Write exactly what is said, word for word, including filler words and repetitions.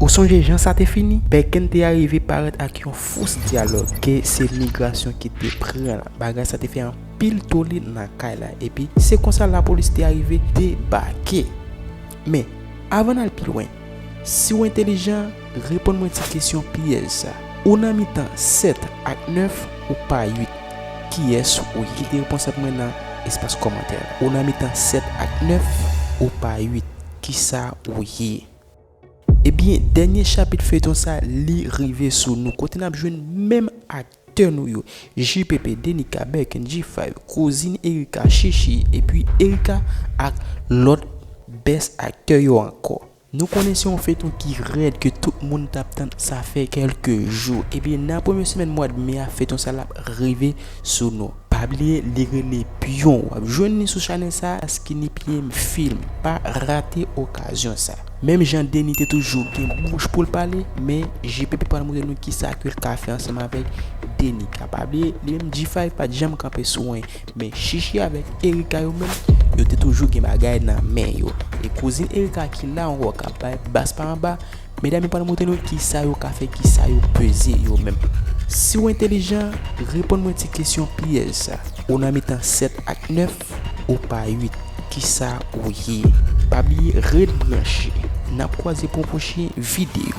Ou sonje jan sa te fini? Bèkèn te arive parèt ak yon fous dyalòg ke se migrasyon ki te pran l. Bagay sa te fè anpil tole nan kay la. Epi se konsa lapolis te arive debake. Men, avan n al pi lwen, si w entelijan, reponn mwen ti kesyon pyèj sa. Ou nan mitan sèt ak nèf, ou pa uit. Kiyès ou ye? Kite repons ap mwen nan espas kòmantè la. Ou nan mitan sèt ak nèf, ou pa uit. Kisa ou ye? Ebyen, dènye chapit feyton sa, li rive sou nou, kote n ap jwenn menm aktè nou yo, J P P, Denica, Bèkèn, G five, kouzin Erika, Chichi, epi Erika ak lòt bèst aktè yo ankò. Nou konnen se yon feyton ki rèd ke tout moun t ap tann sa fè kèlke jou. Ebyen, nan premye semèn mwa d me a, feyton sa l ap rive sou nou. Pa bliye, li rele Pyon. W ap jwenn li sou chanèl sa, Skinny P M Film. Pa rate okazyon sa. Menm jan Deni te toujou gen bouch pou l pale, men J P P pral montre nou kisa ke l ka fè ansanm avèk Denica. Pa bliye, li menm G five pa t janm kanpe sou anyen. Men Chichi avèk Erika yo menm, yo te toujou gen bagay nan men yo. E kouzin Erika ki la ankò k ap bay bas pa anba, medam yo pral montre nou kisa yo ka fè, kisa yo peze yo menm. Si w entelijan, reponn mwen ti kesyon pyèj sa. Ou nan mitan sèt ak nèf, ou pa uit. Kisa ou ye? Pa bliye ret branche. N ap kwaze pou yon pwochen videyo.